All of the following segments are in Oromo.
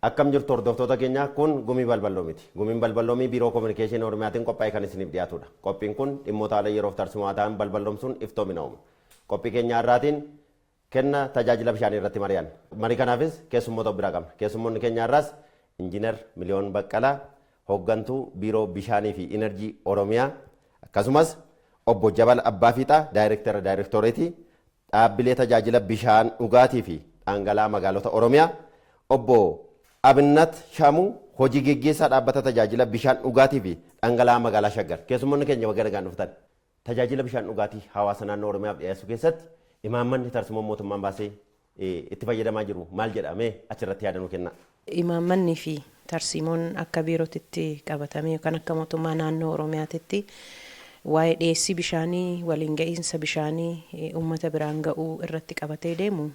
Akkam jirtu hordoftoota keenya? Kun Gumii Balballoomiti. Gumiin Balballoomii Biiroo Kominikeeshinii Oromiyaatiin qophaa'ee kan isiniif dhiyaatudha. Qophiin kun dhimmoota haala yeroof tarsiimoo ta'an balballoomsuun iftoomina uuma. Qophii keenya har'aatiin kenna tajaajila bishaanii irratti mari'anna. Marii kanaafis keessummoota of biraa qabna. Keessummoonni keenya har'aas Injiinar Miliyoon Baqqalaa, hooggantuu Biiroo Bishaanii fi Inerjii Oromiyaa, akkasumas Obbo Jabal Abbaa Fiixaa, Daayirektara Daayirektooreetii Dhaabbilee Tajaajila Bishaan Dhugaatii fi Dhangala'aa Magaalota Oromiyaa, Obbo Abinnat Shamuu, Hojii Geggeessaa Dhaabbata Tajaajila Bishaan Dhugaatii fi Dhangala'aa Magaalaa Shaggar. Keessummoonni keenya baga nagaan dhuftan. Tajaajila bishaan dhugaatii hawaasa naannoo Oromiyaaf dhiyeessuu keessatti imaammanni tarsiimoon mootummaan baasee itti fayyadamaa jiru maal jedha? Mee achirratti yaada nuu kennaa. Imaammanni fi tarsiimoon akka biirootitti qabatamee yookaan akka mootummaa naannoo Oromiyaatitti waa'ee dhiyeessii bishaanii, waliin ga'iinsa bishaanii uummata biraan ga'uu irratti qabatee deemu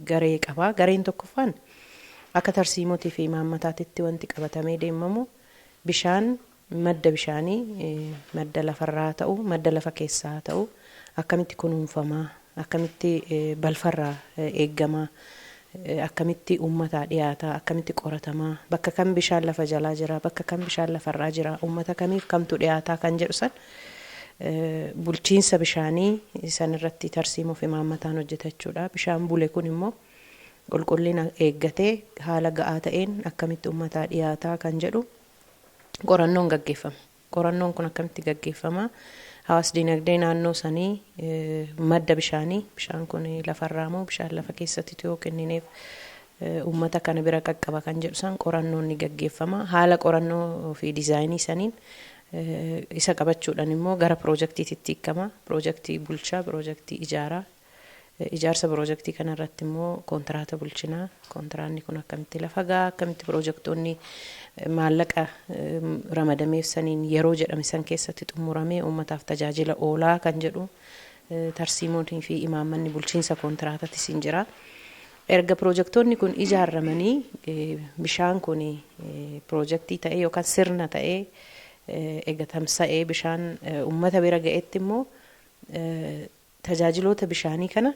garee qaba. Gareen tokkoffaan akka tarsiimootii fi imaammataatitti wanti qabatamee deemamu bishaan, madda bishaanii, madda lafarraa ta'u, madda lafa keessaa ta'u, akkamitti kunuunfamaa, akkamitti balfarraa eeggamaa, akkamitti uummataa dhiyaataa, akkamitti qoratamaa, bakka kam bishaan lafa jalaa jira, bakka kam bishaan lafarraa jira, uummata kamiif kamtu dhiyaataa kan jedhu san bulchiinsa bishaanii san irratti tarsiimoo fi imaammataan hojjeta jechuudha. Bishaan bule kun immoo qulqullina eeggatee haala ga'aa ta'een akkamitti uummataa dhiyaataa kan jedhu qorannoon gaggeeffama. Qorannoon kun akkamitti gaggeeffama? Hawaas dinagdee naannoo sanii, madda bishaanii, bishaan kun lafarraa moo bishaan lafa keessatti yoo kennineef uummata kana bira qaqqaba kan jedhu san qorannoon ni gaggeeffama. Haala qorannoo fi diizaayinii saniin isa qabachuudhaan immoo gara piroojaktiitti hiikama. Piroojaktii bulchaa, piroojaktii ijaaraa. Ijaarsa piroojaktii kanarratti immoo kontiraata bulchinaa. Kontiraanni kun akkamitti lafa gahaa, akkamitti piroojaktoonni maallaqa ramadameef saniin yeroo jedhame san keessatti xumuramee uummataaf tajaajila oolaa kan jedhu tarsiimoonii fi imaammanni bulchiinsa kontiraatatis hin jira. Erga piroojaktoonni kun ijaaramanii, bishaan kun piroojaktii ta'ee yookaan sirna ta'ee ega tamsa'ee bishaan uummata bira ga'etti immoo tajaajiloota bishaanii kana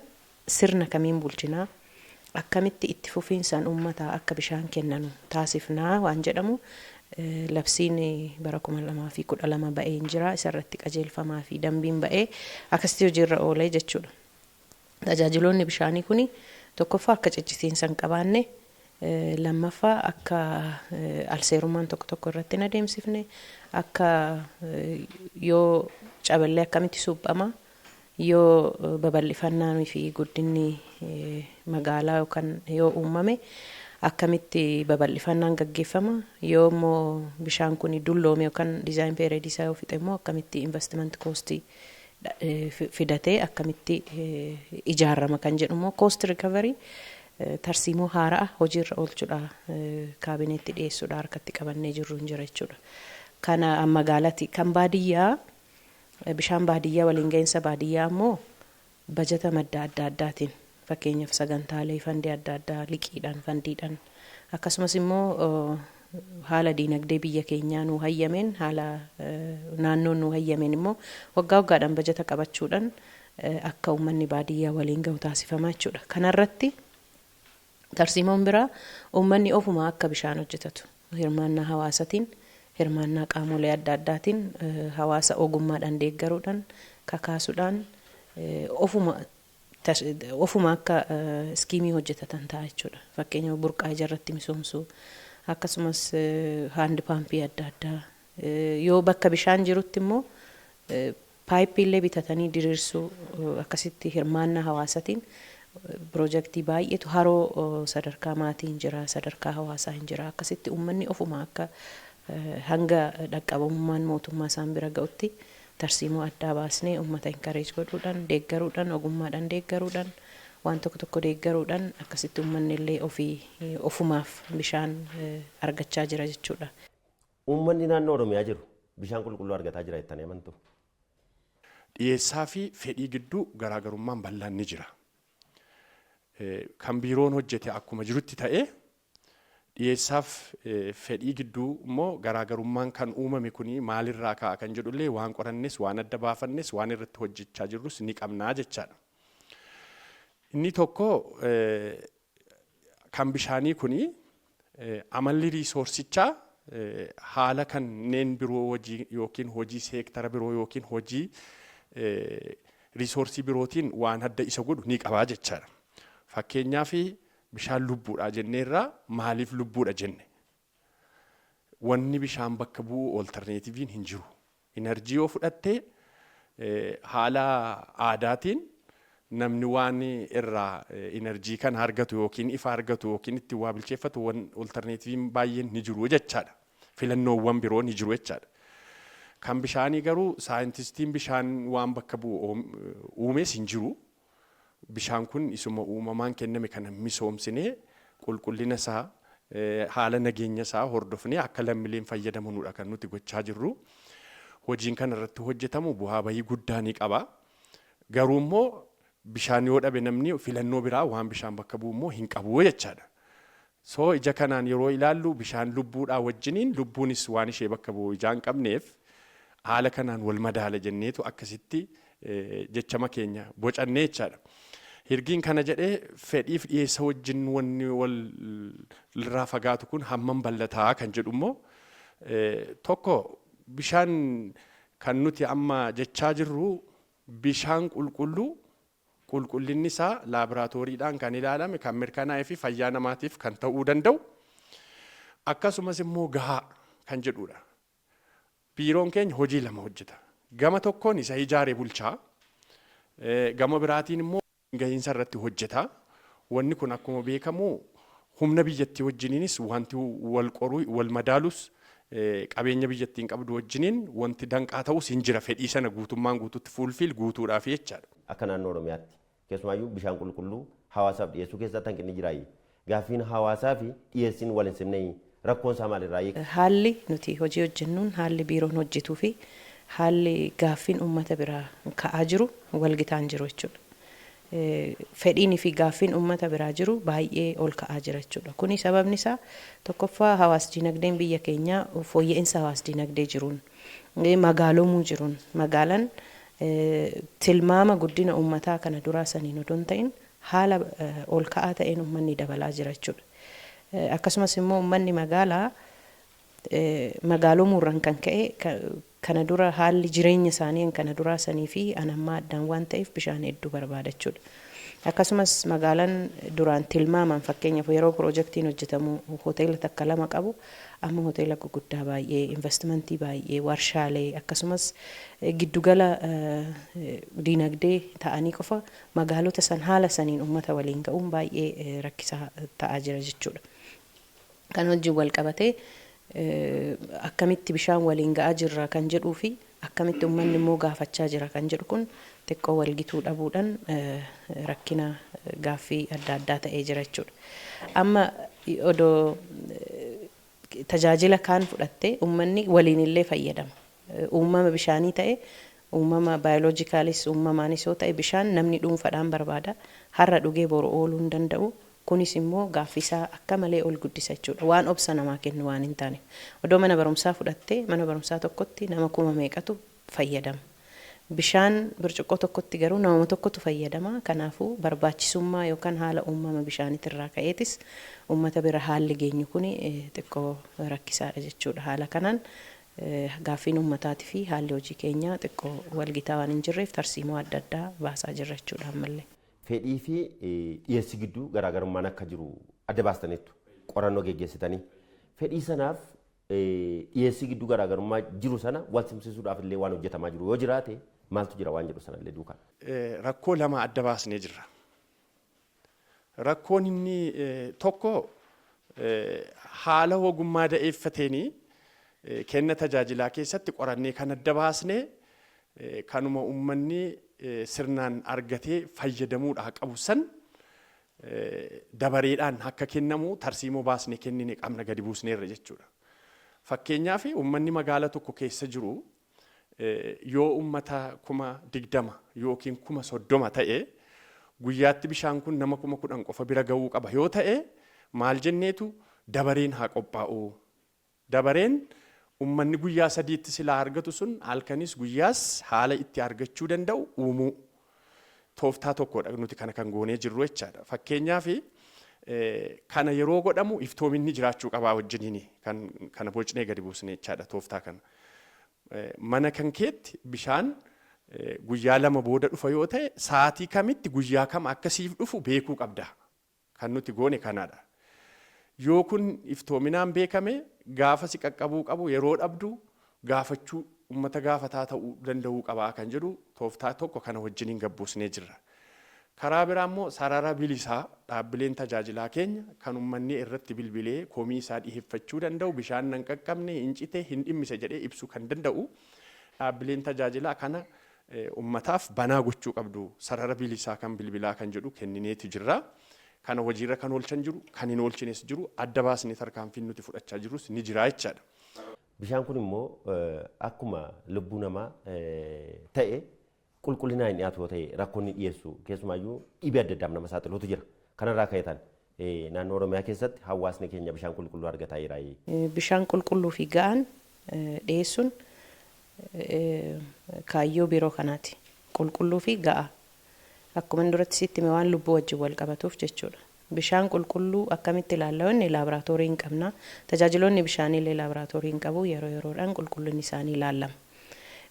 sirna kamiin bulchinaa, akkamitti itti fufiinsaan uummataa akka bishaan kennanu taasifnaa waan jedhamu labsiin bara 2012 ba'ee hin jira. Isarratti qajeelfamaa fi dambiin ba'ee akkasitti hojiirra oolee jechuudha. Tajaajiloonni bishaanii kuni tokkoffaa akka ciccitiinsa hin qabaanne, lammaffaa akka alseerummaan tokko tokko irratti hin adeemsifne, akka yoo caballee akkamitti suphama, yoo babal'ifannaan fi guddinni magaalaa yookaan yoo uumame akkamitti babal'ifannaan gaggeeffama, yoo immoo bishaan kun dulloome yookaan design period isaa yoo fixe immoo akkamitti investment costii fidatee akkamitti ijaarama kan jedhu immoo cost recovery tarsiimoo haaraa hojiirra oolchuudha kaabineetti dhiyeessuudha harkatti qabannee jirru hin jira jechuudha. Kana magaalaatti. Kan baadiyyaa, bishaan baadiyyaa, waliin gahinsa baadiyyaa immoo bajata madda adda addaatiin, fakkeenyaaf sagantaalee fandii adda addaa, liqiidhaan, fandiidhaan, akkasumas immoo haala diinagdee biyya keenyaa nuu hayyameen, haala naannoon nuu hayyameen immoo waggaa waggaadhaan bajata qabachuudhaan akka uummanni baadiyyaa waliin gahu taasifamaa jechuudha. Kanarratti tarsiimoon biraa uummanni ofuma akka bishaan hojjetatu hirmaannaa hawaasatiin, hirmaannaa qaamolee adda addaatiin, hawaasa ogummaadhaan deeggaruudhaan, kakaasuudhaan ofuma akka iskiimii hojjetatan ta'a jechuudha. Fakkeenyaaf burqaa ijarratti misoomsuu, akkasumas hand pumpii adda addaa, yoo bakka bishaan jirutti immoo paayippii illee bitatanii diriirsuu, akkasitti hirmaannaa hawaasatiin piroojaktii baay'eetu haroo sadarkaa maatii hin jira, sadarkaa hawaasaa hin jira, akkasitti uummanni ofuma akka hanga dhaqqabamummaan mootummaa isaan bira ga'utti tarsiimoo addaa baasnee uummata encourage godhuudhaan, deeggaruudhaan, ogummaadhaan deeggaruudhaan, waan tokko tokko deeggaruudhaan akkasitti uummanni illee ofii ofumaaf bishaan argachaa jira jechuudha. Uummanni naannoo Oromiyaa jiru bishaan qulqulluu argataa jira jettanii amantu? Dhiyeessaa fi fedhii gidduu garaagarummaan bal'aan ni jira. Kan biiroon hojjete akkuma jirutti ta'ee, dhiyeessaaf fedhii gidduu immoo garaagarummaan kan uumame kuni maalirraa ka'a kan jedhullee waan qorannes, waan adda baafannes, waan irratti hojjechaa jirrus ni qabnaa jechaadha. Inni tokko kan bishaanii kuni Amalli resourcichaa haala kanneen biroo hojii yookiin hojii seektara biroo yookiin hojii resource birootiin waan adda isa godhu ni qabaa jechaadha. Fakkeenyaaf, bishaan lubbuudha jenneerraa. Maaliif lubbuudha jenne? Wanni bishaan bakka bu'u alternativeiin hin jiru. Energy yoo fudhattee, haala aadaatiin namni waan irraa energy kana argatu yookiin ifa argatu yookiin ittiin waa bilcheeffatu alternativeiin baay'een ni jiru jechaadha. Filannoowwan biroo ni jiru jechaadha. Kan bishaanii garuu saayintistiin bishaan waan bakka bu'u uumes hin jiru. Bishaan kun isuma uumamaan kenname kana misoomsinee, qulqullina isaa, haala nageenya isaa hordofnee akka lammiileen fayyadamanudha kan nuti gochaa jirru. Hojiin kana irratti hojjetamu bu'aa bayii guddaa ni qaba. Garuu immoo bishaan yoo dhabe namni filannoo biraa waan bishaan bakka bu'u immoo hin qabu jechaadha. So ija kanaan yeroo ilaallu, bishaan lubbuudhaa wajjiniin lubbuunis waan ishee bakka bu'u ijaan hin qabneef, haala kanaan wal madaala jenneetu akkasitti jechama keenya bocannee jechaadha. Hirgiin kana jedhee, fedhiif dhiyeessa wajjin wanni wal irraa fagaatu kun hammam bal'ataa kan jedhu immoo, tokko, bishaan kan nuti amma jechaa jirru bishaan qulqulluu, qulqullinni isaa laaboraatooriidhaan kan ilaalame, kan mirkanaa'ee fi fayyaa namaatiif kan ta'uu danda'u, akkasumas immoo gahaa kan jedhudha. Biiroon keenya hojii lama hojjeta. Gama tokkoon isa ijaaree bulchaa, gama biraatiin immoo gahiinsa irratti hojjeta. Wanni kun akkuma beekamu humna biyyattii wajjiniinis wanti wal qoruu wal madaalus, qabeenya biyyattiin qabdu wajjiniin wanti danqaa ta'us hin jira, fedhii sana guutummaan guututti fulfill guutuudhaaf jechaadha. Akka naannoo Oromiyaatti keessumaayyuu bishaan qulqulluu hawaasaaf dhiyeessuu keessatti hanqinni jiraayi. Gaaffiin hawaasaa fi dhiyeessiin wal hin simne, rakkoon isaa maalirraayi? Haalli nuti hojii hojjennuun, haalli biiroon hojjetuu fi haalli gaaffiin uummata biraa ka'aa jiru walgitaan jiru jechuudha. Fedhiinii fi gaaffiin uummata biraa jiru baay'ee ol ka'aa jira jechuudha. Kuni sababni isaa, tokkoffaa, hawaas dinagdeen biyya keenyaa fooyya'insa hawaas dinagdee jiruun, magaalomuu jiruun, magaalaan tilmaama guddina uummataa kana duraa saniin odoo hin ta'in haala ol ka'aa ta'een uummanni dabalaa jira jechuudha. Akkasumas immoo uummanni magaalaa magaalomuurraan kan ka'e, kana dura haalli jireenya isaanii kana duraa sanii fi an ammaa addaan waan ta'eef, bishaan hedduu barbaada jechuudha. Akkasumas magaalaan duraan tilmaaman, fakkeenyaaf yeroo piroojeektiin hojjetamu hoteela takka lama qabu, amma hoteela guguddaa baay'ee, investimentii baay'ee, warshaalee, akkasumas giddugala diinagdee ta'anii qofa magaalota san haala saniin uummata waliin ga'uun baay'ee rakkisaa ta'aa jira jechuudha. Kan wajjin wal qabatee, akkamitti bishaan waliin ga'aa jirra kan jedhuu fi akkamitti uummanni immoo gaafachaa jira kan jedhu kun xiqqoo walgituu dhabuudhaan rakkina gaaffii adda addaa ta'ee jira jechuudha. Amma odoo tajaajila kaan fudhattee, uummanni waliin illee fayyadama. Uumama bishaanii ta'e, uumama biologicalis, uumamaanis yoo ta'e, bishaan namni dhuunfaadhaan barbaada. Har'a dhugee boru ooluu hin danda'u. Kunis immoo gaaffisaa akka malee ol guddisa jechuudha. Waan obsa namaa kennu waan hin taane. Odoo mana barumsaa fudhattee, mana barumsaa tokkotti nama kuma meeqatu fayyadama? Bishaan burcuqqoo tokkotti garuu nama tokkotu fayyadama. Kanaafuu barbaachisummaa yookaan haala uumama bishaanitirraa ka'eetis uummata bira haalli geenyu kun xiqqoo rakkisaadha jechuudha. Haala kanaan gaaffiin uummataatii fi haalli hojii keenyaa xiqqoo walgitaa waan hin jirreef, tarsiimoo adda addaa baasaa jirra jechuudha ammallee. Fedhii fi dhiyeessii gidduu garaagarummaan akka jiru adda baastaniittu qorannoo geggeessitanii. Fedhii sanaaf dhiyeessii gidduu garaagarummaa jiru sana wal simsiisuudhaaf illee waan hojjetamaa jiru yoo jiraate, maaltu jira waan jedhu sanallee duukaa. Rakkoo lama adda baasnee jirra. Rakkoon inni tokko, haala ogummaa da'eeffateenii kenna tajaajilaa keessatti qorannee kan adda baasnee, kanuma uummanni sirnaan argatee fayyadamuudhaa qabu san dabareedhaan akka kennamu tarsiimoo baasnee kennine qabna, gadi buusneerra jechuudha. Fakkeenyaaf, uummanni magaala tokko keessa jiru yoo uummata 20,000 yookiin 30,000 ta'e, guyyaatti bishaan kun nama 10,000 qofa bira ga'uu qaba yoo ta'e, maal jenneetu, dabareen haa qophaa'u. Dabareen uummanni guyyaa sadiitti silaa argatu sun halkanis guyyaas haala itti argachuu danda'u uumuu. Tooftaa tokkodha nuti kana kan goonee jirru jechaadha. Fakkeenyaaf, Kana yeroo godhamu iftoominni jiraachuu qabaa wajjiniini kan kana bocnee gadi buusne jechaadha tooftaa kana. Mana kan keetti bishaan guyyaa 2 booda dhufa yoo ta'e, sa'aatii kamitti, guyyaa kam akkasiif dhufu beekuu qabda. Kan nuti goone kanaadha. Yoo kun iftoominaan beekame, gaafa si qaqqabuu qabu yeroo dhabdu gaafachuu, uummata gaafataa ta'uu danda'uu qabaa kan jedhu tooftaa tokko kana wajjiniin gabbuusnee jirra. Karaa biraa immoo sarara bilisaa dhaabbileen tajaajilaa keenya kan uummanni irratti bilbilee komii isaa dhiheeffachuu danda'u, bishaan nan qaqqabne, hin cite, hin dhimmise jedhee ibsuu kan danda'u, dhaabbileen tajaajilaa kana uummataaf banaa gochuu qabdu, sarara bilisaa kan bilbilaa kan jedhu kennineetu jirra. Kana hojiirra kan oolchan jiru, kan hin oolchines jiru, adda baasnee tarkaanfiin nuti fudhachaa jirrus ni jira jechaadha. Bishaan kun immoo akkuma lubbuu namaa ta'e, qulqullinaan hin dhiyaatu yoo ta'e rakkoon inni dhiyeessu, keessumaayyuu dhibee adda addaaf nama saaxiluutu jira. Kanarraa ka'eetan, naannoo Oromiyaa keessatti hawaasni keenya bishaan qulqulluu argataa jira? Bishaan qulqulluu fi ga'aan dhiyeessuun kaayyoo biiroo kanaati. Qulqulluu fi ga'aa. Akkuma duratti sitti hime, waan lubbuu wajjin wal qabatuuf jechuudha. Bishaan qulqulluu akkamitti ilaalla? Inni laaboraatoorii hin qabna. Tajaajiloonni bishaaniillee laaboraatoorii hin qabu. Yeroo yeroodhaan qulqullinni isaanii ilaalama.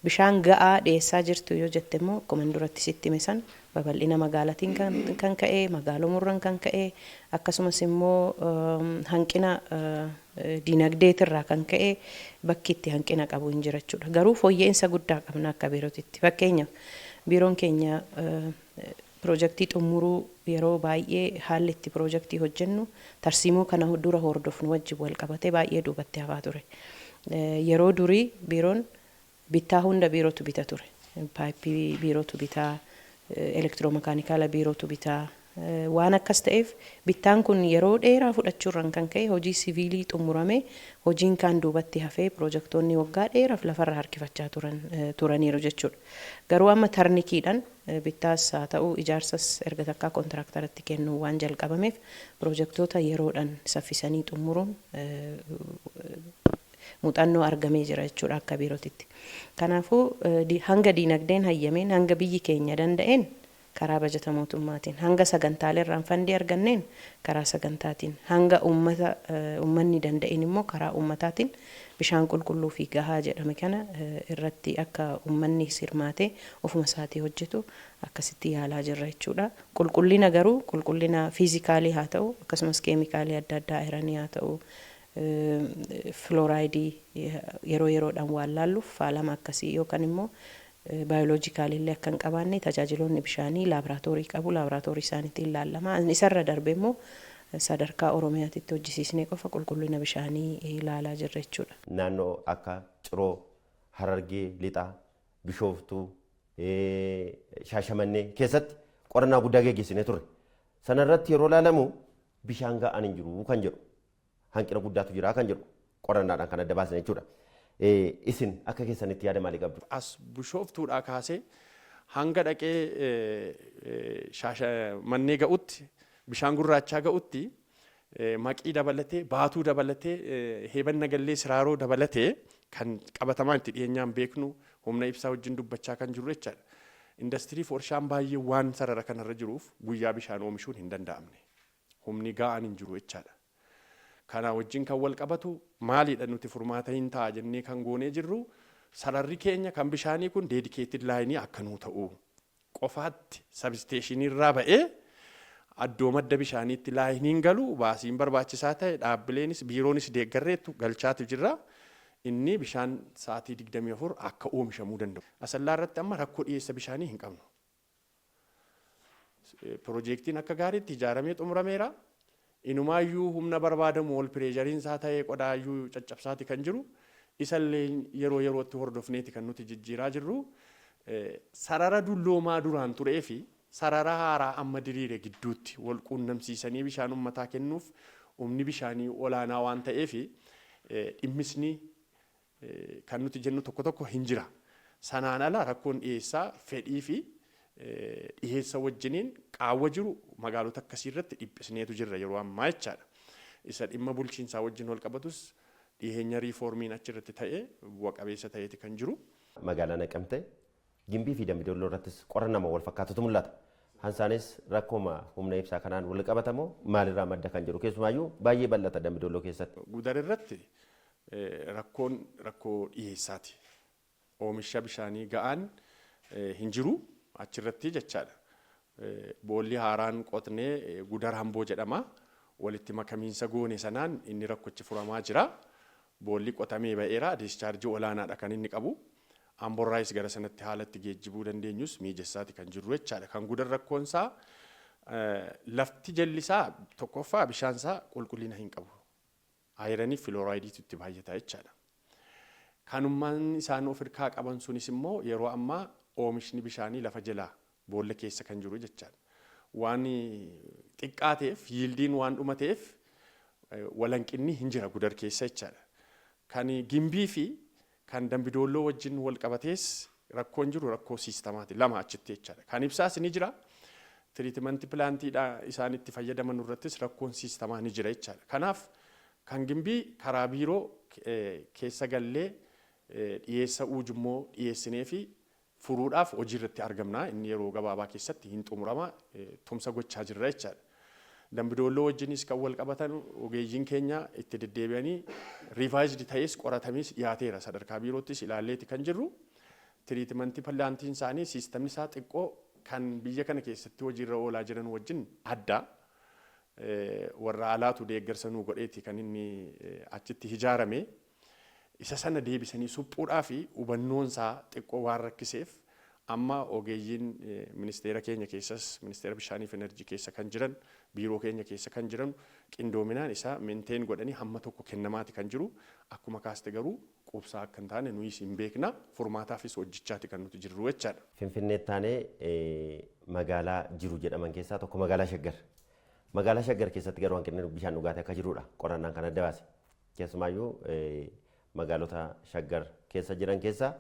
Bishaan ga'aa dhiyeessaa jirtu yoo jette immoo, akkuma duratti sitti hime san, babal'ina magaalatiin kan ka'e, magaalomurraan kan ka'e, akkasumas immoo hanqina diinagdeetirraa kan ka'e bakki itti hanqina qabu hin jira jechuudha. Garuu fooyya'insa guddaa qabna akka biirootitti. Fakkeenyaaf, biiroon keenya piroojaktii xumuruu yeroo baay'ee haalli itti piroojaktii hojjennu tarsiimoo kana dura hordofnu wajjin wal qabatee baay'ee duubatti hafaa ture. Yeroo durii biiroon bittaa hunda biirootu bita ture. Paayippii biirootu bitaa, elektiroomakaanikala biirootu bitaa. Waan akkas ta'eef bittaan kun yeroo dheeraa fudhachuurraan kan ka'e hojii siviilii xumurame hojiin kaan duubatti hafee piroojaktoonni waggaa dheeraaf lafarra harkifachaa turaniiru jechuudha. Garuu amma turnkeyidhaan bittaas haa ta'u ijaarsas erga takkaa kontiraaktaratti kennuu waan jalqabameef, piroojaktoota yeroodhaan saffisanii xumuruun muuxannoo argamee jira jechuudha akka biirootitti. Kanaafuu hanga diinagdeen hayyameen, hanga biyyi keenya danda'een karaa bajata mootummaatiin, hanga sagantaalee irraan fandii arganneen karaa sagantaatiin, hanga uummata uummanni danda'een immoo karaa uummataatiin bishaan qulqulluu fi gahaa jedhame kana irratti akka uummanni hirmaatee ofuma isaatii hojjetu akkasitti yaalaa jirra jechuudha. Qulqullina garuu, qulqullina fiizikaalii haa ta'u, akkasumas keemikaalii adda addaa, ironii haa ta'u, filooraayidii yeroo yeroodhaan waan laalluuf, faalama akkasii yookaan immoo baayoloojikaalillee akka hin qabaanne tajaajiloonni bishaanii laaboraatoorii qabu, laaboraatoorii isaaniitiin ilaallama. Isarra darbe immoo sadarkaa Oromiyaatitti hojjisiisnee qofa qulqullina bishaanii ilaalaa jirra jechuudha. Naannoo akka Ciroo, Harargee Lixaa, Bishooftuu, Shaashamannee keessatti qorannaa guddaa geggeessinee turre. Sanarratti yeroo ilaalamu bishaan ga'aan hin jiru kan jedhu, hanqina guddaatu jira kan jedhu qorannaadhaan kan adda baasne jechuudha. Isin akka keessanitti yaada maalii qabdu? As Bishooftuudhaa kaasee hanga dhaqee mannee ga'utti, bishaan gurraachaa ga'utti, Maqii dabalatee, Baatuu dabalatee, Heeban Nagallee, Siraaroo dabalatee kan qabatamaan itti dhiyeenyaan beeknu, humna ibsaa wajjin dubbachaa kan jirru jechaadha. Industirii fi warshaan baay'ee waan sarara kanarra jiruuf guyyaa bishaan oomishuun hin danda'amne. Humni ga'aan hin jiru jechaadha. Kana wajjin kan wal qabatu maalidha nuti furmaata hin ta'a jennee kan goonee jirru? Sararri keenya kan bishaanii kun dedicated lineii akka nuu ta'u, qofaatti substationii irraa ba'ee addoo madda bishaaniitti lineiin galu, baasiin barbaachisaa ta'e dhaabbileenis biiroonis deeggarreettu galchaatu jirra. Inni bishaan sa'aatii 24 akka oomishamuu danda'u. Asallaa irratti amma rakkoo dhiyeessa bishaanii hin qabnu. Piroojeektiin akka gaariitti ijaaramee xumurameera. Inumaayyuu humna barbaadamu ol pressureiin isaa ta'ee qodaayyuu caccabsaati kan jiru. Isallee yeroo yerootti hordofneeti kan nuti jijjiiraa jirru. Sarara dulloomaa duraan turee fi sarara haaraa amma diriire gidduutti wal quunnamsiisanii bishaan uummataa kennuuf humni bishaanii olaanaa waan ta'eef, dhimmisni kan nuti jennu tokko tokko hin jira. Sanaan ala rakkoon dhiyeessaa fedhii fi dhiyeessa wajjiniin qaawwa jiru magaalota akkasii irratti dhiphisneetu jirra yeroo ammaa jechaadha. Isa dhimma bulchiinsaa wajjin wal qabatus dhiyeenya reformiin achirratti ta'ee bu'a qabeessa ta'eeti kan jiru. Magaalaa Naqamtee, Gimbii fi Dambidolloo irrattis qorannama wal fakkaatutu mul'ata. Hansaanis rakkooma humna ibsaa kanaan wal qabatamoo maalirraa madda kan jedhu keessumaayyuu baay'ee bal'ata Dambidolloo keessatti. Gudar irratti rakkoon rakkoo dhiyeessaati. Oomisha bishaanii ga'aan hin jiru achirratti jechaadha. Boolli haaraan qotnee Gudar Hamboo jedhama. Walitti makamiinsa goone sanaan inni rakkochi furamaa jira. Boolli qotamee ba'eera. Discharge olaanaadha kan inni qabu. Amborraayis gara sanatti haalatti geejjibuu dandeenyus miijessaati kan jirru jechaadha. Kan Gudar rakkoonsaa lafti jallisaa tokkoffaa bishaansaa qulqullina hin qabu. Iron fluoride itti baay'ata jechaadha. Kanummaan isaan of hirkaa qaban sunis immoo yeroo ammaa oomishni bishaanii lafa jalaa boolla keessa kan jiru jechaadha. Waan xiqqaateef, yieldiin waan dhumateef, walanqinni hin jira Gudar keessa jechaadha. Kan Gimbii fi kan Dambidoolloo wajjin wal qabatees rakkoon jiru rakkoo systemaati lama achitti jechaadha. Kan ibsaas ni jira. Treatment plantiidha isaan itti fayyadaman irrattis rakkoon systemaa ni jira jechaadha. Kanaaf kan Gimbii karaa biiroo keessa gallee dhiyeessa uujummoo dhiyeessinee fi furuudhaaf hojii irratti argamna. Inni yeroo gabaabaa keessatti hin xumurama, tumsa gochaa jirra jechaadha. Dambidoolloo wajjinis kan wal qabatan ogeeyyiin keenya itti deddeebi'anii revised ta'es qoratamees dhiyaateera, sadarkaa biiroottis ilaalleeti kan jirru. Treatment plantiin isaanii systemni isaa xiqqoo kan biyya kana keessatti hojiirra oolaa jiran wajjin adda. Warra alaatu deeggarsa nuu godheeti kan inni achitti ijaarame. Isa sana deebisanii suphuudhaa fi hubannoon isaa xiqqoo waan rakkiseef amma ogeeyyiin ministeera keenya keessas, ministeera bishaanii fi enerjii keessa kan jiran, biiroo keenya keessa kan jiran qindoominaan isaa maintain godhanii hamma tokko kennamaati kan jiru. Akkuma kaaste garuu quubsaa akka hin taane nuyis hin beekna, furmaataafis hojjechaati kan nuti jirru jechaadha. Finfinnee taanee magaalaa jiru jedhaman keessaa tokko magaalaa Shaggar. Magaalaa Shaggar keessatti garuu hanqinni bishaan dhugaatii akka jirudha qorannaan kan adda baase. Keessumaayyuu magaalota Shaggar keessa jiran keessaa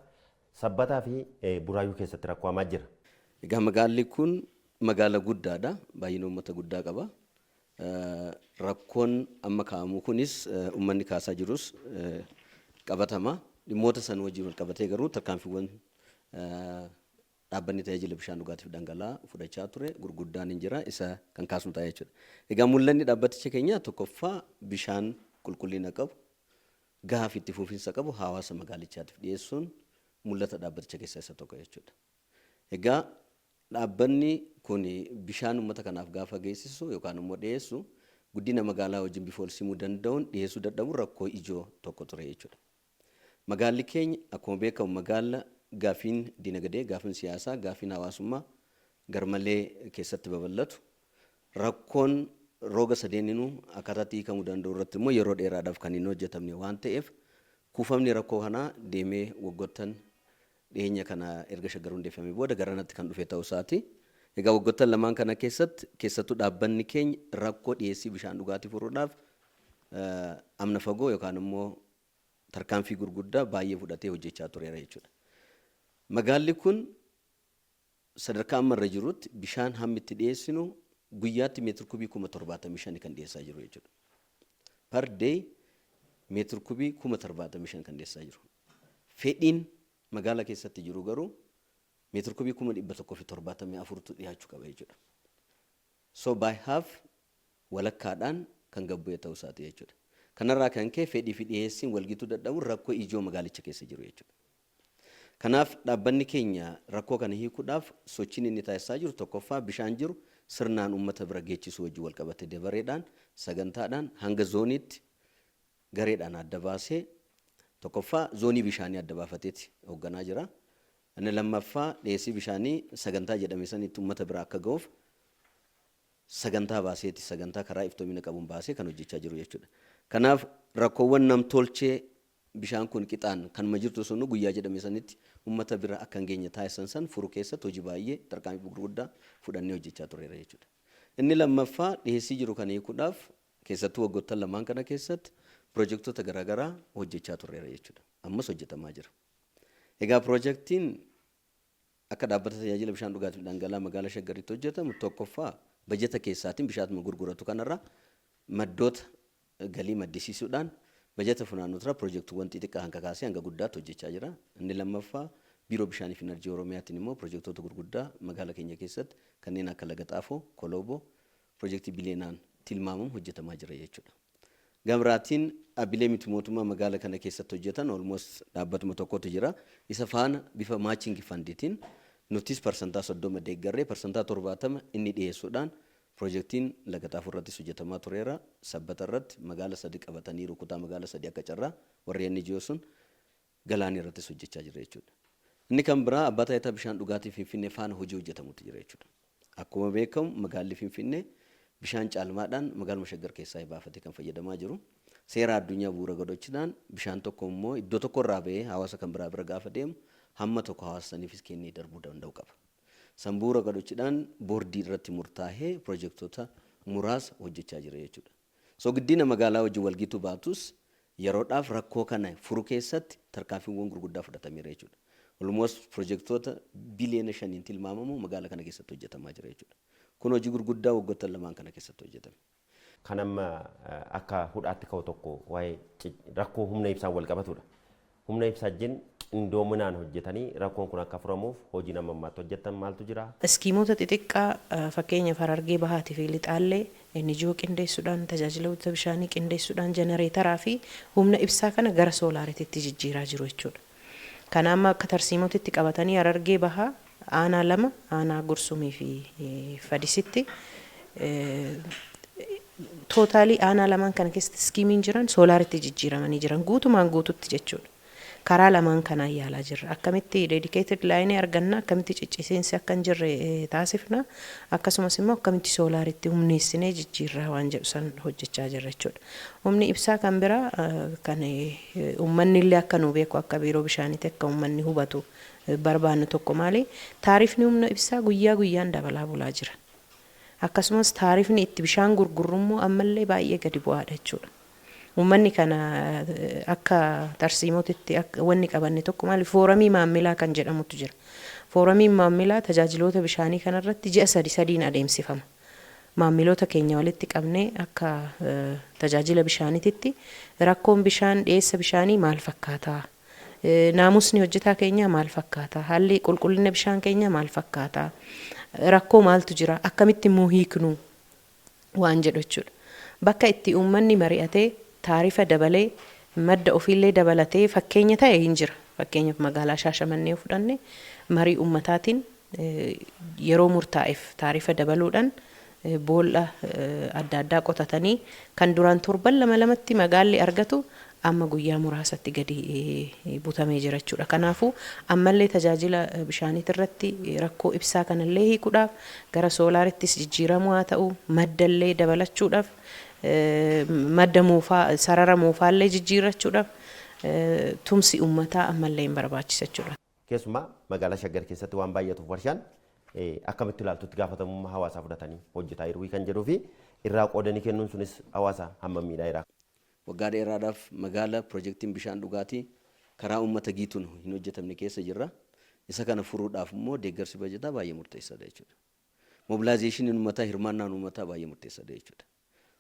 Sabbataa fi Buraayyuu keessatti rakkoo hamaa jira. Egaa magaalli kun magaala guddaadha. Baay'ina uummata guddaa qaba. Rakkoon amma kaa'amu kunis uummanni kaasaa jirus qabatama. Dhimmoota san wajjin wal qabatee garuu tarkaanfiiwwan dhaabbanni tajaajila bishaan dhugaatiif dhangala'aa fudhachaa ture gurguddaan hin jira, isa kan kaasnu ta'a jechuudha. Egaa mul'anni dhaabbaticha keenya tokkoffaa bishaan qulqullina qabu, gahaa fi itti fufiinsa qabu hawaasa magaalichaatiif dhiyeessuun mul'ata dhaabbaticha keessaa isa tokko jechuudha. Egaa dhaabbanni kun bishaan uummata kanaaf gaafa geessisu yookaan immoo dhiyeessu guddina magaalaa wajjin bifa wal simuu danda'uun dhiyeessuu dadhabuun rakkoo ijoo tokko ture jechuudha. Magaalli keenya akkuma beekamu magaala gaafiin dinagdee, gaafiin siyaasaa, gaafiin hawaasummaa garmalee keessatti babal'atu, rakkoon roga sadeeninuu akkaataatti hiikamuu danda'u irratti immoo yeroo dheeraadhaaf kan hin hojjetamne waan ta'eef, kuufamni rakkoo kanaa deemee waggoottan dhiyeenya kana erga Shaggar hundeeffamee booda garanatti kan dhufe ta'uu isaati. Egaa waggoottan lamaan kana keessatti keessattuu dhaabbanni keenya rakkoo dhiyeessii bishaan dhugaatii furuudhaaf amna fagoo yookaan immoo tarkaanfii gurguddaa baay'ee fudhatee hojjechaa tureera jechuudha. Magaalli kun sadarkaa amma irra jirutti bishaan hammi itti dhiyeessinu guyyaatti meetir kubii 75,000 kan dhiyeessaa jiru jechuudha. Per day meetir kubii 75,000 kan dhiyeessaa jiru. Fedhiin magaalaa keessatti jiru garuu meetir kubii 174,000tu dhiyaachuu qaba jechuudha. So by half, walakkaadhaan kan gad bu'e ta'uu isaati jechuudha. Kanarraa kan ka'e fedhii fi dhiyeessiin walgituu dadhabuun rakkoo ijoo magaalicha keessa jiru jechuudha. Kanaaf dhaabbanni keenya rakkoo kana hiikuudhaaf sochiin inni taasisaa jiru tokkoffaa bishaan jiru sirnaan uummata bira geechisuu wajjin wal qabate dabareedhaan, sagantaadhaan, hanga zooniitti gareedhaan adda baasee, tokkoffaa zoonii bishaanii adda baafateeti hoogganaa jira. Inni lammaffaa dhiyeessii bishaanii sagantaa jedhame sanitti uummata bira akka ga'uuf sagantaa baaseeti, sagantaa karaa iftoomina qabuun baasee kan hojjechaa jiru jechuudha. Kanaaf rakkoowwan namtolchee bishaan kun qixaan kanuma jirtu sunu guyyaa jedhame sanitti uummata bira akka hin geenye taasisan san furu keessatti hojii baay'ee, tarkaanfii gurguddaa fudhannee hojjechaa tureera jechuudha. Inni lammaffaa dhiyeessii jiru kana hiikuudhaaf keessattuu waggoottan lamaan kana keessatti piroojektota garaagaraa hojjechaa turreera jechuudha. Ammas hojjetamaa jira. Egaa piroojeektiin akka dhaabbata tajaajila bishaan dhugaatiif dhangala'aa magaalaa Shaggaritti hojjetamu tokkoffaa bajeta keessaatiin bishaatuma gurguratu kanarraa maddoota galii maddisiisuudhaan bajeta funaanuutirraa piroojeektiiwwan xixiqqaa hanga kaasee hanga guddaatti hojjechaa jira. Inni lammaffaa Biiroo Bishaanii fi Enerjii Oromiyaatiin immoo pirojektoota gurguddaa magaala keenya keessatti kanneen akka Laga Xaafoo, Kolooboo pirojektii biliyeenaan tilmaamamu hojjetamaa jira jechuudha. Gamraatiin dhaabbilee miti mootummaa magaala kana keessatti hojjetan almost dhaabbatuma tokkotu jira. Isa faana bifa matching fundiitiin nutis 30% deeggarree 70% inni dhiyeessuudhaan pirojektiin Laga Xaafoo irrattis hojjetamaa tureera. Sabbata irratti magaala sadi qabataniiru, kutaa magaala sadi akka carraa warri NGO sun Galaanii irrattis hojjechaa jira jechuudha. Inni kan biraa abbaa taayitaa bishaan dhugaatii Finfinnee faana hojii hojjetamutu jira jechuudha. Akkuma beekamu magaalli Finfinnee bishaan caalmaadhaan magaaluma Shaggar keessaa baafatee kan fayyadamaa jiru. Seera addunyaa bu'uura godhachuudhaan bishaan tokko immoo iddoo tokko irraa bahee hawaasa kan biraa bira gaafa deemu hamma tokko hawaasa saniifis kennee darbuu danda'u qaba. San bu'uura godhachuudhaan boordii irratti murtaa'ee pirojektoota muraasa hojjechaa jira jechuudha. So guddina magaalaa wajjin walgituu baatus yeroodhaaf rakkoo kana furu keessatti tarkaanfiiwwan gurguddaa fudhatameera jechuudha. Almost pirojektoota biliyoona 5n tilmaamamu magaala kana keessatti hojjetamaa jira jechuudha. Kun hojii gurguddaa waggoottan lamaan kana keessatti hojjetame. Kan amma akka hudhaatti ka'u tokko waa'ee rakkoo humna ibsaan wal qabatudha. Humna ibsaa wajjin qindoominaan hojjetanii rakkoon kun akka furamuuf hojii nama ammaatti hojjettan maaltu jira? Iskiimota xixiqqaa, fakkeenyaaf Harargee Bahaatii fi Lixaallee NGO qindeessuudhaan, tajaajiloota bishaanii qindeessuudhaan jenereetaraa fi humna ibsaa kana gara soolaariitti jijjiiraa jiru jechuudha. Kana amma akka tarsiimotitti qabatanii Harargee Bahaa aanaa lama, aanaa Gursumii fi Fadisitti, totally aanaa lamaan kana keessatti iskiimiin jiran soolaaritti jijjiiramanii jiran guutumaan guututti jechuudha. Karaa lamaan kanaan yaalaa jirra. Akkamitti dedicated line arganna, akkamitti ciccisiinsi akka hin jirre taasifna, akkasumas immoo akkamitti soolaaritti humneessinee jijjiirraa waan jedhu san hojjechaa jirra jechuudha. Humni ibsaa kan biraa kan uummanni illee akka nu beeku, akka biiroo bishaaniitti akka uummanni hubatu barbaannu tokko maali? Taarifni humna ibsaa guyyaa guyyaan dabalaa bulaa jira. Akkasumas taarifni itti bishaan gurgurru ammallee baay'ee gadi bu'aadha jechuudha. Uummanni kana akka tarsiimootitti wanni qabanne tokko maali? Fooramii maammilaa kan jedhamutu jira. Fooramiin maammilaa tajaajiloota bishaanii kanarratti ji'a sadi sadiin adeemsifama. Maammiloota keenya walitti qabnee akka tajaajila bishaaniititti rakkoon bishaan dhiyeessa bishaanii maal fakkaataa? Naamusni hojjetaa keenyaa maal fakkaataa? Haalli qulqullina bishaan keenyaa maal fakkaataa? Rakkoo maaltu jira? Akkamitti immoo hiiknu? Waan jedhu jechuudha. Bakka itti uummanni mari'atee taarifa dabalee madda ofiillee dabalatee fakkeenya ta'e hin jira. Fakkeenyaaf magaalaa Shaashamannee yoo fudhanne, marii uummataatiin yeroo murtaa'eef taarifa dabaluudhaan boolla adda addaa qotatanii kan duraan torban lama lamatti magaalli argatu amma guyyaa muraasatti gadi butamee jira jechuudha. Kanaafuu ammallee tajaajila bishaaniit irratti rakkoo ibsaa kanallee hiikuudhaaf gara soolaarittis jijjiiramuu haa ta'u, maddallee dabalachuudhaaf, madda moofaa, sarara moofaallee jijjiirrachuudhaaf tumsi uummataa ammallee hin barbaachisa jechuudha. Keessumaa magaalaa Shaggar keessatti waan baay'atuuf warshaan akkamitti ilaaltutti gaafatamummaa hawaasaa fudhatanii hojjetaa jiru kan jedhuu fi irraa qoodanii kennuun sunis hawaasa hammam miidhaa jira? Waggaa dheeraadhaaf magaala pirojektiin bishaan dhugaatii karaa uummata giituun hin hojjetamne keessa jirra. Isa kana furuudhaaf immoo deeggarsi bajataa baay'ee murteessaadha jechuudha. Mobilizationiin uummataa, hirmaannaan uummataa baay'ee murteessaadha jechuudha.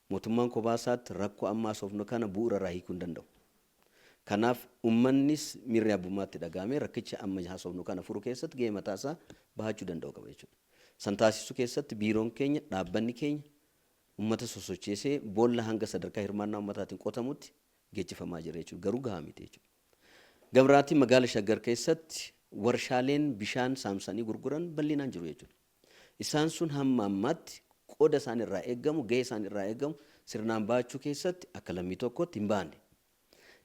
Mootummaan kophaa isaatti rakkoo ammaa soofnu kana bu'uura irraa hiikuu hin danda'u. Kanaaf uummannis miirri abbummaatti dhaga'amee rakkicha amma haasofnu kana furuu keessatti gahee mataa isaa bahachuu danda'u qaba jechuudha. San taasisuu keessatti biiroon keenya, dhaabbanni keenya uummata sosocheesee boolla hanga sadarkaa hirmaannaa uummataatiin qotamutti geechifamaa jira jechuudha. Garuu gahaa miti jechuudha. Gabraatiin magaala Shaggar keessatti warshaaleen bishaan saamsanii gurguran bal'inaan jiru jechuudha. Isaan sun hamma ammaatti qooda isaan irraa eeggamu, gahee isaan irraa eeggamu sirnaan bahachuu keessatti akka lammii tokkotti hin baanne.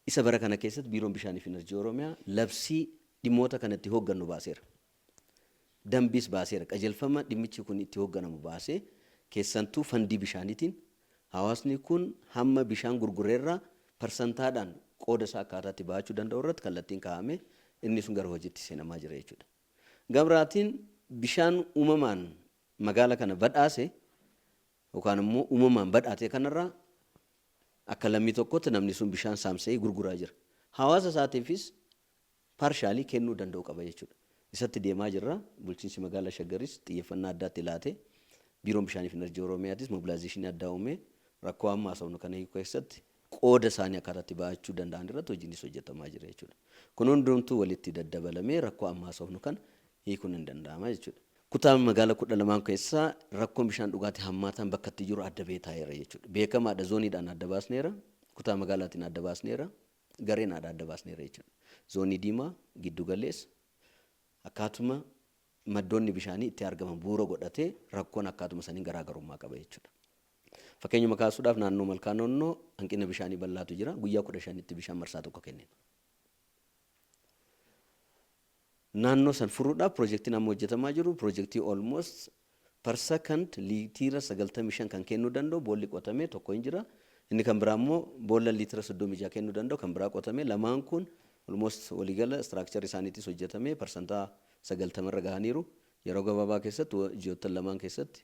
Isa bara kana keessatti Biiroon Bishaanii fi Enerjii Oromiyaa labsii dhimmoota kanatti hooggannu baaseera. Dambiis baaseera. Qajeelfama dhimmichi kun itti hoogganamu baasee keessattuu fandii bishaaniitiin hawaasni kun hamma bishaan gurgureerraa parsantaadhaan qooda isaa akkaataatti bahachuu danda'u irratti kallattiin kaa'amee inni sun gara hojiitti seenamaa jira jechuudha. Gabraatiin bishaan uumamaan magaala kana badhaase yookaan immoo uumamaan badhaate kanarraa akka lammii tokkotti namni sun bishaan saamsee gurguraa jira. Hawaasa isaatiifis partially kennuu danda'u qaba jechuudha. Isatti deemaa jirra. Bulchiinsi magaalaa Shaggaris xiyyeeffannaa addaatti laate. Biiroon Bishaanii fi Enerjii Oromiyaatis mobilizationii addaa uumee rakkoo amma haasofnu kana hiikuu keessatti Qooda isaanii akkaataa itti ba'achuu danda'an irratti hojiinis hojjetamaa jira jechuudha. Kun hundumtuu walitti daddabalamee rakkoo ammaa haasofnu kana hiikuun hin danda'ama jechuudha. Kutaa magaalaa 12 keessaa rakkoon bishaan dhugaatii hammaataan bakka itti jiru adda ba'ee taa'eera jechuudha. Beekamaadha, zooniidhaan adda baasneera, kutaa magaalaatiin adda baasneera, gareen adda baasneera jechuudha. Zoonii diimaa, giddu galeessa, akkaatuma maddoonni bishaanii itti argaman bu'uura godhatee rakkoon akkaatuma saniin garaagarummaa qaba jechuudha. Fakkeenyuma kaasuudhaaf, naannoo Malkaa Noonnoo hanqina bishaanii bal'aatu jira. Guyyaa 15tti bishaan marsaa tokko kennina. Naannoo san furuudhaaf piroojeektiin amma hojjetamaa jiru piroojeektii almost per second liitira 95 kan kennuu danda'u boolli qotamee tokko hin jira. Inni kan biraa immoo boolla liitira 36 kennuu danda'u kan biraa qotamee, lamaan kun almost waliigala structure isaaniitis hojjetamee 90% irra gahaniiru. Yeroo gabaabaa keessatti, ji'oota lamaan keessatti,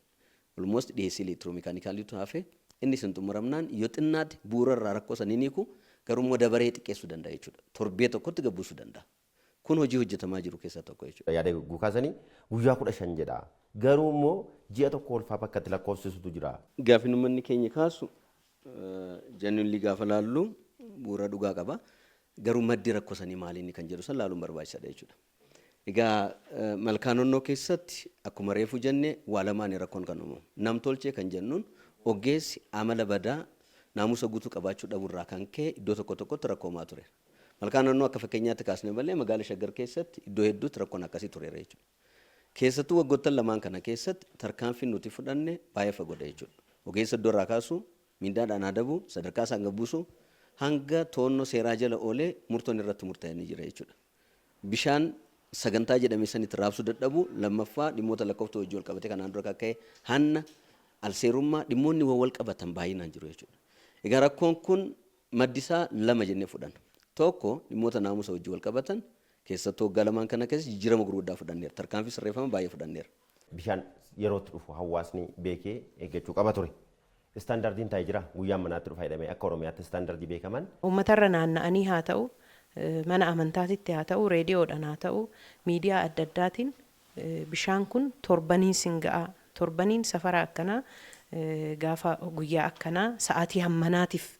almost dhiyeessii elektiroomikaanikaaliitu hafe. Inni isin xumuramnaan yoo xinnaatti bu'uura irraa rakkoo sanii ni hiiku, garuu immoo dabaree xiqqeessuu danda'a jechuudha. Torbee tokkotti gabbuusuu danda'a. Kun hojii hojjetamaa jiru keessaa tokko jechuudha. Yaada guukaasanii guyyaa 15 jedha. Garuu immoo ji'a tokko olfaa bakka itti lakkoofsisutu jira. Gaaffiin uummanni keenya kaasu genuinely gaafa laallu bu'uura dhugaa qaba. Garuu maddi rakkoo sanii maali kan jedhu san laaluun barbaachisaadha jechuudha. Egaa, Malkaa Noonnoo keessatti akkuma reefu jenne waa lamaan rakkoon kan uumamu. Namtolchee kan jennuun ogeessi amala badaa naamusa guutuu qabaachuu dhabuurraa kan ka'e iddoo tokko tokkotti rakkoomaa ture. Malkaa Noonnoo akka fakkeenyaatti kaasne malee magaala Shaggar keessatti iddoo hedduutti rakkoon akkasii tureera jechuudha. Keessattuu waggoottan lamaan kana keessatti tarkaanfiin nuti fudhanne baay'ee fagoodha jechuudha. Ogeessa iddoo irraa kaasu, miindaadhaan adabu, sadarkaa isaan gabbuusu, hanga to'annoo seeraa jala oolee murtoon irratti murtaa'ee ni jira jechuudha. Bishaan sagantaa jedhame sanitti raabsuu dadhabu, lammaffaa dhimmoota lakkooftuu hojii wal qabate kanaan dura kakka'e, hanna, alseerummaa, dhimmoonni wal qabatan baay'inaan jiru jechuudha. Egaa rakkoon kun maddisaa lama jennee fudhanna. Tokko, dhimmoota naamusa hojii wal qabatan keessattuu waggaa lamaan kana keessa jijjiirama gurguddaa fudhanneera. Tarkaanfii sirreeffama baay'ee fudhanneera. Bishaan yerootti dhufu hawaasni beekee eeggachuu qaba ture. Istaandardiin taa'ee jira, guyyaan manaatti dhufa jedhamee akka Oromiyaatti istaandardii beekaman. Uummatarra naanna'anii haa ta'u, mana amantaatitti haa ta'u, reediyoodhaan haa ta'u, miidiyaa adda addaatiin bishaan kun torbaniin sin ga'a, torbaniin safara akkanaa, gaafa guyyaa akkanaa, sa'aatii hammanaatiif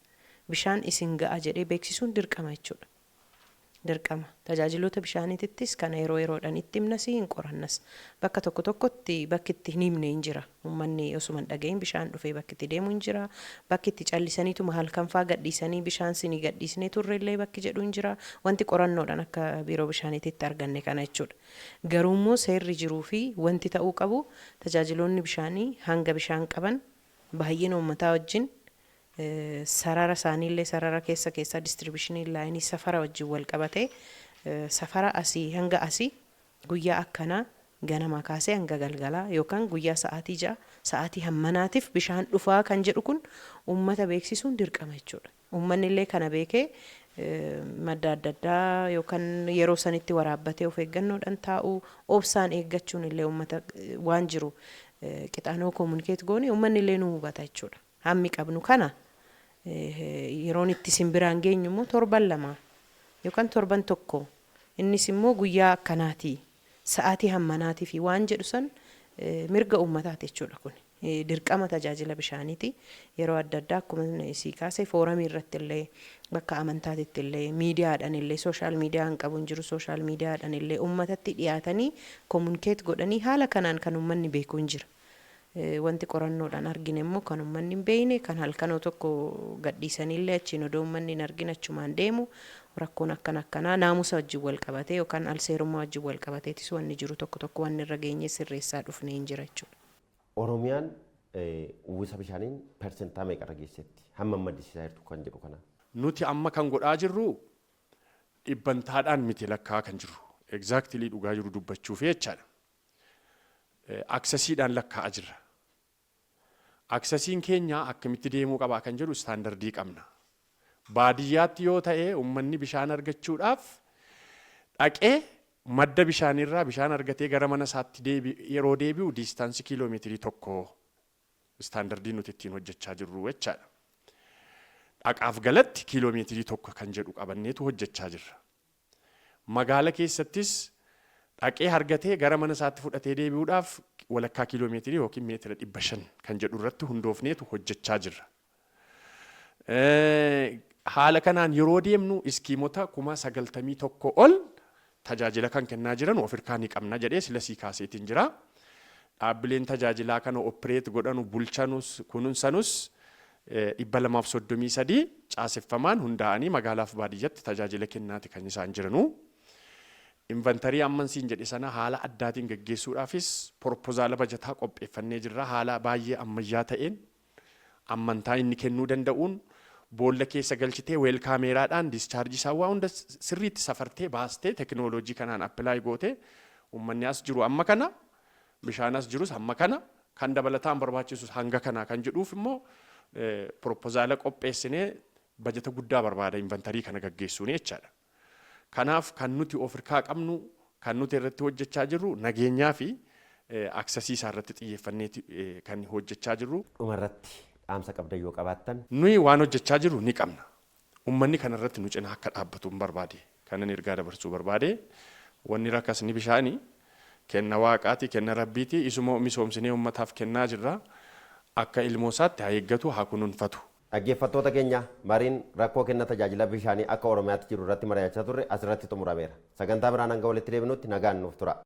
bishaan isin ga'a jedhee beeksisuun dirqama jechuudha. Dirqama. Tajaajiloota bishaaniitittis kana yeroo yeroodhaan itti himnas, hin qorannas. Bakka tokko tokkotti bakki itti hin himne hin jira. Uummanni osuma hin dhagahin bishaan dhufee bakki itti deemu hin jira. Bakki itti callisaniituma halkan faa gadhiisanii bishaan sinii gadhiisnee turrellee bakki jedhu hin jira. Wanti qorannoodhaan akka biiroo bishaaniititti arganne kana jechuudha. Garuu immoo seerri jiruu fi wanti ta'uu qabu, tajaajiloonni bishaanii hanga bishaan qaban baay'ina uummataa wajjin, sarara isaaniillee, sarara keessa keessaa distribution line safara wajjin wal qabatee, safara asii hanga asii, guyyaa akkanaa ganamaa kaasee hanga galgalaa yookaan guyyaa sa'aatii 6 sa'aatii hammanaatiif bishaan dhufaa kan jedhu kun uummata beeksisuun dirqama jechuudha. Uummanni illee kana beekee madda adda addaa yookaan yeroo sanitti waraabbatee of eeggannoodhaan taa'uu, obsaan eeggachuun illee uummata waan jiru qixaanoo communicate goone uummanni illee nu hubata jechuudha. Hammi qabnu kana, yeroon itti simbiraan geenyu immoo torban 2 yookaan torban tokko, innis immoo guyyaa akkanaati, sa'aatii hammanaatii fi waan jedhu san mirga uummataati jechuudha kun. Dirqama tajaajila bishaaniiti. Yeroo adda addaa akkuma sii kaase foorumii irratti illee, bakka amantaatitti illee, miidiyaadhaan illee, social miidiyaan qabu hin jiru, social miidiyaadhaan illee uummatatti dhiyaatanii communicate godhanii haala kanaan kan uummanni beeku hin jira. Wanti qorannoodhaan argine immoo kan uummanni hin beekne, kan halkanoo tokko gadhiisanillee achiin odoo uummanni hin argin achumaan deemu, rakkoon akkana akkanaa naamusa wajjin wal qabatee yookaan alseerummaa wajjin wal qabateetis wanni jiru tokko tokko wanni irra geenye sirreessaa dhufne hin jira jechuudha. Oromiyaan uwwisa bishaaniin persentaa meeqarra geessetti? Hamma maddisiisaa jirtu kan jedhu kana. Nuti amma kan godhaa jirru dhibbantaadhaan miti lakkaa kan jirru. Exactly dhugaa jiru dubbachuuf jechaadha. Accessiidhaan lakkaa'aa jirra. Accessiin keenya akkamitti deemuu qabaa kan jedhu istaandardii qabna. Baadiyyaatti yoo ta'e, uummanni bishaan argachuudhaaf dhaqee madda bishaaniirraa bishaan argatee gara mana isaatti yeroo deebi'u distance kiiloomeetirii 1 istaandardii nuti ittiin hojjechaa jirru jechaadha. Dhaqaaf galatti kiiloomeetirii 1 kan jedhu qabanneetu hojjechaa jirra. Magaala keessattis dhaqee argatee gara mana isaatti fudhatee deebi'uudhaaf walakkaa kiiloomeetirii yookiin meetira 500 kan jedhu irratti hundoofneetu hojjechaa jirra. Haala kanaan yeroo deemnu iskiimota 91,000 ol tajaajila kan kennaa jiran of hirkaa ni qabna jedhee sila sii kaaseetiin jira. Dhaabbileen tajaajilaa kana operate godhanu, bulchanus, kunuunsanus 233 caaseffamaan hundaa'anii magaalaaf baadiyyatti tajaajila kennaati kan isaan jiranu. Inventory amman siin jedhe sana haala addaatiin gaggeessuudhaafis proposal bajataa qopheeffannee jirra. Haala baay'ee ammayyaa ta'een, ammantaa inni kennuu danda'uun, boolla keessa galchitee well kameeraadhaan discharge isaa waa hunda sirriitti safartee baastee, teknooloojii kanaan apply gootee, uummanni as jiru amma kana, bishaan as jirus amma kana, kan dabalataan barbaachisus hanga kana kan jedhuuf immoo proposal qopheessinee bajata guddaa barbaada inventory kana gaggeessuun jechaadha. Kanaaf kan nuti of hirkaa qabnu, kan nuti irratti hojjechaa jirru, nageenyaa fi access isaa irratti xiyyeeffannee kan hojjechaa jirru. Dhumarratti dhaamsa qabdan yoo qabaattan. Nuyi waan hojjechaa jirru ni qabna. Uummanni kana irratti nu cinaa akka dhaabbatu hin barbaade. Kanan ergaa dabarsuu barbaade, wanni rakkasni bishaanii kenna waaqaati, kenna rabbiiti, isuma misoomsinee uummataaf kennaa jirra. Akka ilmoo isaatti haa eeggatu, haa kunuunfatu. Dhaggeeffattoota keenya, mariin rakkoo kenna tajaajila bishaanii akka Oromiyaatti jiru irratti mari'achaa turre asirratti xumurameera. Sagantaa biraan hanga walitti deebinutti nagaan nuuf tura.